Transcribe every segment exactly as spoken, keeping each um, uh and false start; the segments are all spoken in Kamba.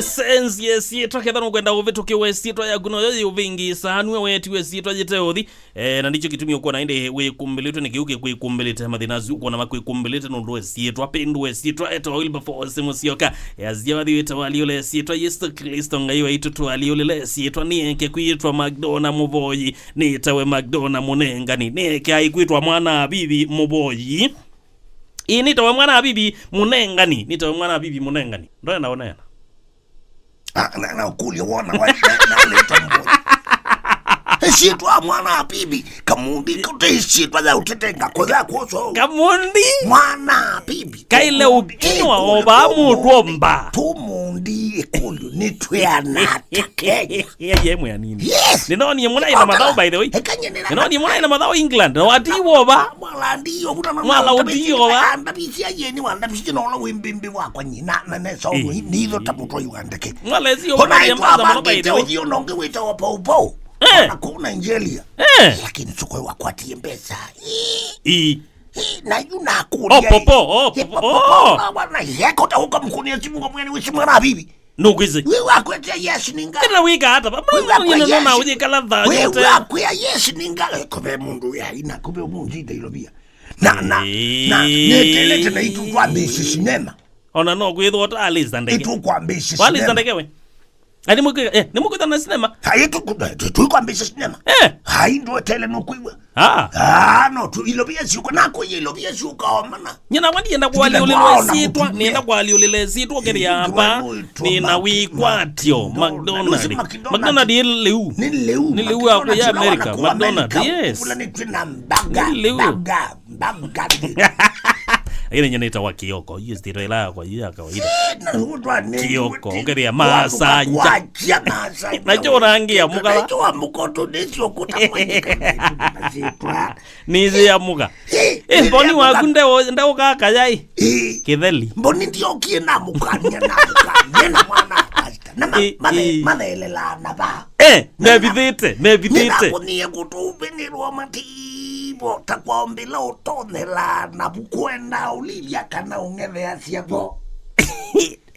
Senzi ĩsyĩtwa, ketha nũkwenda ũvĩtũkĩwe ĩsyĩtwa yaku noyo yĩũvĩngĩĩsaa, nue weetiwe ĩsyĩtwa yĩteũthi. Eh, na nĩkyo kĩtumi ũkwona ĩndĩ wĩkumbĩlĩtwe nĩ kĩu kĩkwĩkumbĩlĩte mathĩna asu, ũkwona makwĩkumbĩlĩte nũndũ wa ĩsyĩtwa, pĩndũ wa ĩsyĩtwa, etawa Wilberforce Mũsyoka. Easya wathi wĩtawa alyũle ĩsyĩtwa Yesũ Klĩsto Ngai waitũ, twalyũlĩle ĩsyĩtwa, nĩeke kwĩtwa McDonald mũvoyi, nĩtawe McDonald mũnengani, nĩeke aikwĩtwa mwana wa Vivi mũvoyi. Ĩĩ, nĩtawe mwana wa Vivi mũnengani, nĩtawe mwana wa Vivi mũnengani. Ndoenda ũneena. Ah, na, na ũkũlya wona wa, na, na leta mboya. Ĩsyĩtwa mwana wa Vivi, Kamundi, kũte ĩsyĩtwa ya ũtetenga, kũya kwoso. Kamundi. Mwana wa Vivi. Kaile ũkinwa o vaa mũtwomba. Tumundi ĩkũlyo, nĩ twĩana ata Kenya? Ye, ye mwe anini. Yes. Nĩnonie mũna ina mathaũ, by the way. Ekanye nĩ nĩnonie mũna ina mathaũ England. Na watiwo va. Mwala ndiyo, vuta na mwala ndiyo va. Anda bicia yeni, wanda bicia na ola wimbi wakwa nyina, na nesa. Eh. Ni, ni itho ta mũtwa Uganda ke. Mwala ĩsio. Ona ũkaria itwa mbaza mũno, by the way. Ũthiũ nonge wĩtawa Pau Pau. Eh. Na kũu Nigeria. Eh. Lakini soko wakwatie mbesa. Ii. Ii, na yu nakũlya. Oh, Popo, oh, Popo, oh. Wana yeko ta ũkamkũnia simu kwa mwene wĩsi mwana wa Vivi. Nũkwĩsĩ. Wĩ wakwĩtia Yesu nĩ nga? Ĩta wĩka ata? Wĩ wakwĩa Yesu. Nona ũyĩkala tha. Wĩ wakwĩa Yesu nĩ nga? Kũve mũndũ ya ina, kũve mũndũ ita ilovia. Na, na, na, ĩĩ, nĩtelete na itũ kwa mĩsĩ sinema. Ona no kwĩthwa ũta alĩsa ndeke. Itũ kwa mĩsĩ sinema. Walĩsa ndeke we. Ani mũkwĩka, eh, nĩ mũkwĩka na sinema? Hai, tu, tu, tu, tu kwa mĩsĩ sinema. Eh. Hai, ndo tele no kwĩwa. Ah. Ah, no, tu ilovia siuka, na kwa ilovia siuka omana. Nyina wandi yenda kwaliũlĩlwa ĩsyĩtwa, nĩenda kwaliũlĩla ĩsyĩtwa ũkethĩa amba, nĩna wĩkwatyo, McDonald. McDonald ĩ lĩu. Nĩ lĩu. Nĩ lĩu wa kũya America, McDonald, yes. Nĩ lĩu. Lakini nyina ĩtawa Kioko, hiyo ndio ila kwa hiyo ya kawaida. Kioko, ũkethĩa masanja. Nacho ũrangia mũkala. Nĩsĩ ya mũka. Eh, Mboni waku ndaũkaa kayai. Kĩtheli. Mboni ndiokie na mũkania, na mũkania na mwana pastor. Na ma-, eh, mathe-, eh, mathelelaa na ba. Eh, mevithĩte, mevithĩte. Nĩnakũnie kũtũvĩnĩrwa mativo, ta kwa mbĩla ũtonyelaa na vukwenda ũlilya kana ũng'ethea syavo.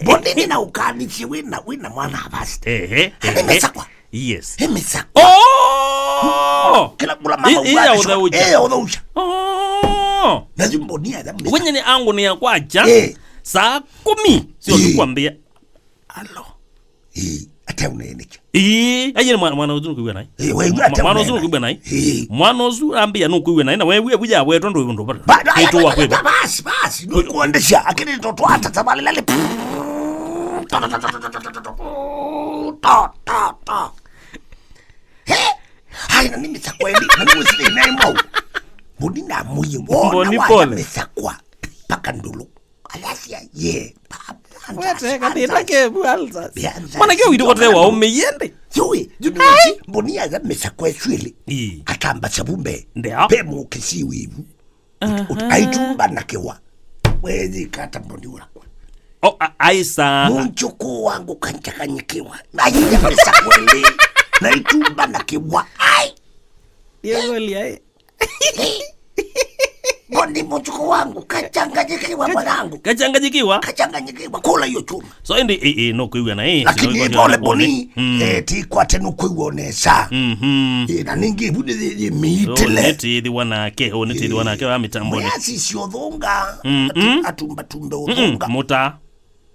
Mboni nĩna ũkanisye wĩna, wĩna mwana pastor. Ehe, ehe. Nĩmesakwa. Yes. Ĩmĩsakwa. Oh! Kĩla kũla mama. Ĩ-, ĩ ya ũthaũkya. Ĩ ya ũthaũkya. Oh! Na yu Mboni ya thamisa. Wenye ni angu ni ya kwacha. Eh. Saa kumi. Sio. Eh. Tukwambia. Alo. Eh, ate unaenekya. Eh, aye ni mwana, mwana ũsu nũkwĩw'a naĩ. Eh, we, yu ate mwana ũsu nũkwĩw'a naĩ. Eh. Mwana ũsu ambia nũkwĩw'a naĩ, na we, we, we, ya we, tondu ndo bado. Ba-, ba-, nĩtũ wa kwĩva. Basi, basi, nũkuondesha. Akini ndo twata tabalelele. To, to, to. He? Hai, na nĩmĩsakwa ĩndĩ, na nĩwĩsĩ naĩ mau. Mboni namũie, wona Mboni waya pole. Mĩsakwa. Paka ndũlũ. Alasia, ye, baba. Wete, kathĩna kevu, Alsas. Mwana kĩu witũ kote wa ũmĩie ndĩ. Yui, yu nĩwĩsĩ, Mboni yaya mĩsakwa ĩsu ĩlĩ. Ii. Atamba savumbe. Ndio. Pe mũkĩsi wivu. Aha. Aitumba na kĩwa. Wethĩka ata Mboni wakwa? O, a-, aisa. Mũnjũkũ wangu kanchakanyikiwa. Na yeye pesa kweli. Na itumba na kĩwa. Ai. Yegoli ai. Mboni mũnjũkũ wangu kachanganyikiwa mwanangu. Kachanganyikiwa? Kachanganyikiwa. Kula hiyo chuma. So, ĩndĩ, ĩ, ĩ, nũkwĩw'a naĩ. Lakini pole Mboni, mm, eh, ti kwate nũkwĩw'a nesa. Mhm. Eh, na ningĩ ĩvu nĩ, nĩ, nĩ mĩitĩle. Nĩtĩthĩwa nake, o, nĩtĩthĩwa nake wa mĩtamboni. Mwĩasisi ũthũnga, mm, atu-, mm, atumbatumbe, mm, ũthũnga. Mũta.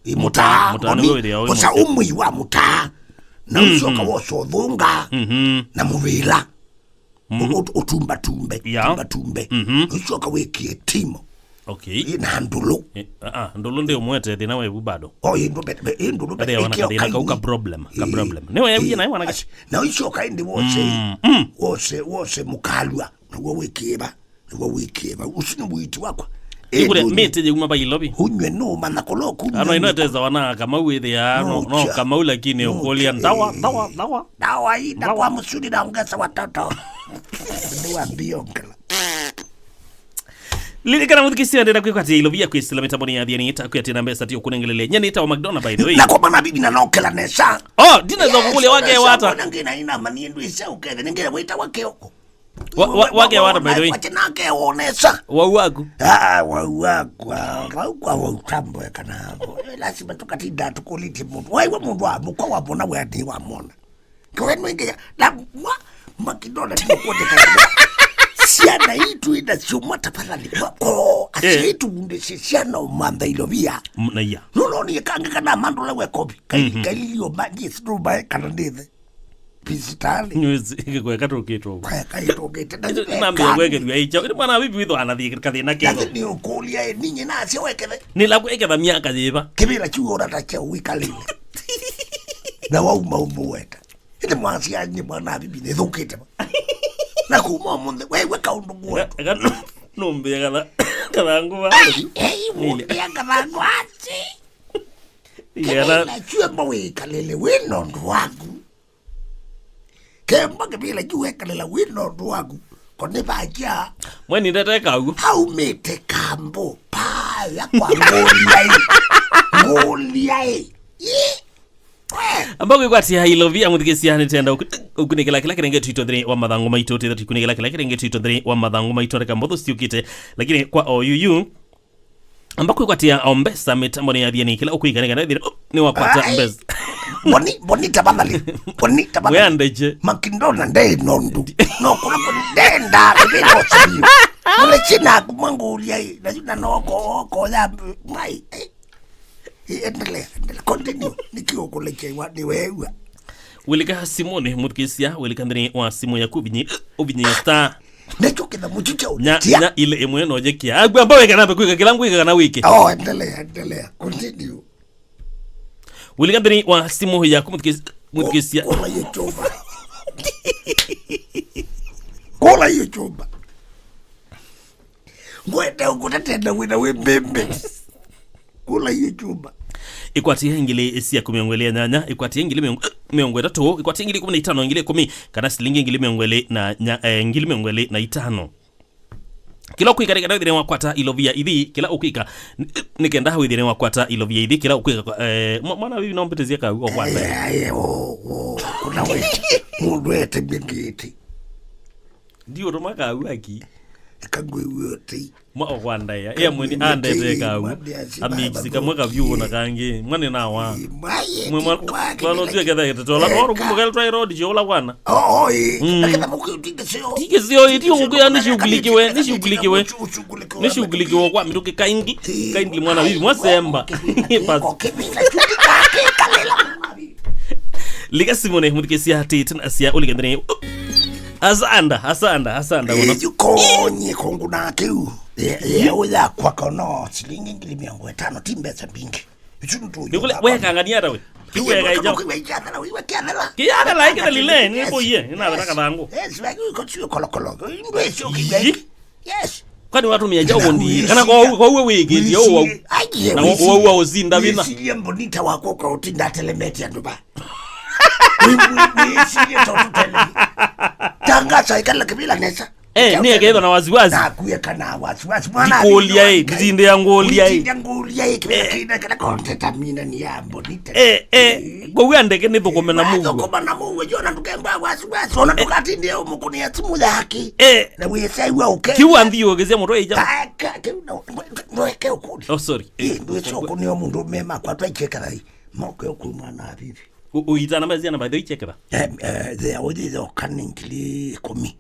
Ĩ, mũta, mũta, Mboni, nĩwe wĩthĩa wĩ mũseo. Osa ũmwe wa mũta. Na, mhm, ũcoka wosa ũthũnga, mhm, na mũvĩla. Mm. Ũ-, ũ-, ũtumbatumbe, yeah, ũtumbatumbe. Mhm. Ũcoka wĩkie timo. Okay. Ĩ, na ndũlũ. Eh, ah, ah, ndũlũ ndĩ ũmwete thĩna wevu bado. Oh, ĩ, ndũlũ, ĩ, ndũlũ. Ĩkĩo kathĩna kau ka problem, ka problem. Nĩ wewie naĩ mwanake. Na ũcoka ĩndĩ wose, mm, mm, wose, wose mũkalwa. Nĩguo wĩkĩva. Nĩguo wĩkĩva. Ũsu nĩ wĩti wakwa. Ĩkũlya mĩtĩ yĩuma vailovi. Ũnywe nũmanya kũla ũkunywa. Ano ino ĩtezawa na Kamau ĩthĩa, no, no, Kamau lakini ũkũlya ndawa, ndawa, ndawa. Ndawa hii, ndawa. Kwa msuri naongeza watoto. Ndio ambio ngela. Lilikana mũthikĩsya ndenda kwĩkwatĩa ilovia kwĩsĩla mĩtamboni ya thiani ita kwĩatĩa na mbesa ti ũkũnengelele. Nye nĩtawa McDonald, by the way. Na kwa mana bibi na nokela nesa. Oh, ndinaweza kũkũlya wake wata. Mbona ngina ina mani ndu isa ukethe, ningire wĩta wake oko. Wa- wa- wake wata, by the way. Wache nake wonesa. Wau waku. Ah, wau wakwa, wau kwa wau tambo kana hapo. Eh, lazima tukatinda tukulite mũndũ. Waiwe mũndũ wa mũkwa wa mwana we ati wa mwana. Kwa nini ingia? Na mwa makidona ndio kote kana. Siana itu ina siuma tafadhali. Mako, asitu unde siana umanda ilo bia. Na iya. No, no, ni kange kana mandole we kopi. Kai, kai lio maji stroba kana ndethe. Visitali. Nywezi, kweka tũkĩtwo. Kweka itũkĩte. Nambia kwekethwa icho. Ni mwana bibi witho anathi kathina kĩtho. Lakini ũkũlya ninyi nasyo wekethe. Nĩ la kweketha myaka yĩva? Kĩvĩla kyu ũrata kya ũikalile. Na wauma umuweta. Ĩndĩ mwasya nĩ mwana bibi nĩ thũkĩte. Na kuma mũnthĩ wewe kaũndũ mwetu. Numbia katha kathangũ va. Ei, mũndĩa kathangũ ati. Kĩvĩla kyu emba wĩkalile wĩ nondũ waku. Kemba kĩvĩla kyu wĩkalila wĩ nondũ waku. Ko nĩ vakya. Mweni ndete kau. Aumĩte kambo. Paya kwa ngũliai. Ngũliai. Ĩ. Amba kwĩkwatĩa ilovia mũthikĩsya nĩtenda ũkunĩkĩla kĩla kĩrenge twito nthĩnĩ wa mathangũ maitũ tĩtha tũkunĩkĩla kĩla kĩrenge twito nthĩnĩ wa mathangũ maitũ reka mbotho siũkĩte lakini kwa oyuyu. Amba kwĩkwatĩa o mbesa mĩtambonĩ ya thiani kĩla ũkwĩka nĩ kana ĩthĩre nĩwakwata mbesa. Boni boni tafadhali. Boni tafadhali. Wĩandeje. Makindona ndei nondu. No kuna boni ndenda bibilo siyo. Mule china kumwangulia hii. Na yuna no ko ko ya mai. Endelea, endelea. Continue. Nikiwa kule kaiwa ni wewe. Wilika simone muthikĩsya wilika nthĩnĩ wa simũ yaku ũvinye ũvinye star. Nĩkyo kĩtha mũtyu kya nya ũtia. Nya ile ĩmwe no jekia agwe amba weka nambe kwĩka kĩla ngwĩka kana wĩke. Oh, endelea, endelea. Continue. Wilika nthĩnĩ wa simũ yaku mũthikĩsya. Kũla hiyo chumba. Kũla hiyo chumba. Ngwete ũkũtetenda wĩna wĩ mbĩmbĩ. Kũla hiyo chumba. Ĩkwatĩe ngili syaku mĩongo ĩlĩ ya nyanya, ĩkwatĩe ngili mĩongo ĩtatũ, ĩkwatĩe ngili ikũmi na itano, ngili ikũmi, kana silingi ngili mĩongo ĩlĩ na nya, eh, ngili mĩongo ĩlĩ na itano. Kĩla ũkwĩka nĩ kana wĩthĩe wakwata ilovia ithi, kĩla ũkwĩka nĩ kenda wĩthĩe wakwata ilovia ithi, kĩla ũkwĩka, eh, mwa- mwana vivi no mbĩtĩsye kau o kwata. Aye, aye, o, o, kuna we. Mũndũ etembia ngĩti. Ndiũtũma kau aki. Ĩka ngwĩw'e ũtei. Mwa ũkwandaĩa ĩa mwini andetee kau amiksi kamwe kavyũ na kangĩ mwa nĩnawa. Mwe mwa- mwana ũsu ekethete tola no rũkumbu kale twaĩ road syo ũla kwana. Tikĩsio ĩti ũkũya nĩshughulikiwe nĩshughulikiwe nĩshughulikiwe kwa mĩtũkĩ kaingĩ kaingĩ mwana vivi mwasemba. Lika simone mũthikĩsya atĩ tena sia ũlike nthĩnĩ. Asanda, asanda, asanda mũno. Ĩyu konye kũngũ na kĩu. Ye- yeũ yakwa kono silingi ngili mĩongo ĩtano ti mbesa mbingĩ. Isu nĩ tũyũ. Nĩkũle wekangania ata we? Kĩu weka ijo. Kĩyathela ikethelile nĩkũie nĩnathela kathangũ. Yes, like you got you kolokolo. Ndwĩsio kĩgeki. Yes. Kwani watumia njaũ ndi kana kwa kwa uwe wiki ndio wa na wa wa uzinda vina. Siye mbonita wako kwa utinda telemeti andu ba. Wĩsirie tondũ tene. Tangaza ikala kĩvĩla nesa. Eh, nĩ ekethwa na wasiwasi. Nakuye kana wasiwasi. Mwana ndikũlia ĩ, nditindĩa ngũlia ĩ. Nditindĩa ngũlia ĩ, kĩvĩla kĩna kana kontetamina ni yambo nite. Eh, eh, kũu andeke nĩ thũkũme na mũuo. Thũkũma na mũuo, jona ndũkemba wasiwasi, ona ndũkatindĩa ũmũkũnĩa simu yake. Eh. Na wĩsaiwa ũke. Kiu anthi ũgĩzia mũtwe ija. Kaeka, kiu na ndweke ũkũni. Oh, sorry. Eh, ndwĩsĩ ũkũni o mũndũ mema kwa twaichekera ĩ. Moke ũkũ mwana avivi. Ũitana mezi ana by the way chekera. Eh, eh, the oji the okani ngili ikũmi.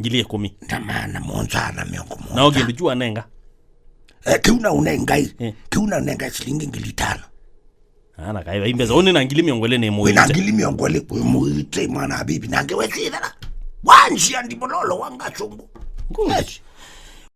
Ngili ikũmi. Na maana mũonza na mĩongo mũonza. Na oge ndujua nenga. Eh, kĩu na ũnengai. Eh. Kĩu na ũnengai silingi ngili itano. Ana kai vai mbesa. Ũnĩ na ngili mĩongo ĩlĩ nĩ mũite. Na ngili mĩongo ĩlĩ kwĩ mũite mwana avivi. Na ngewe sithana. Wanjia ndibololo wanga chungu. Yes.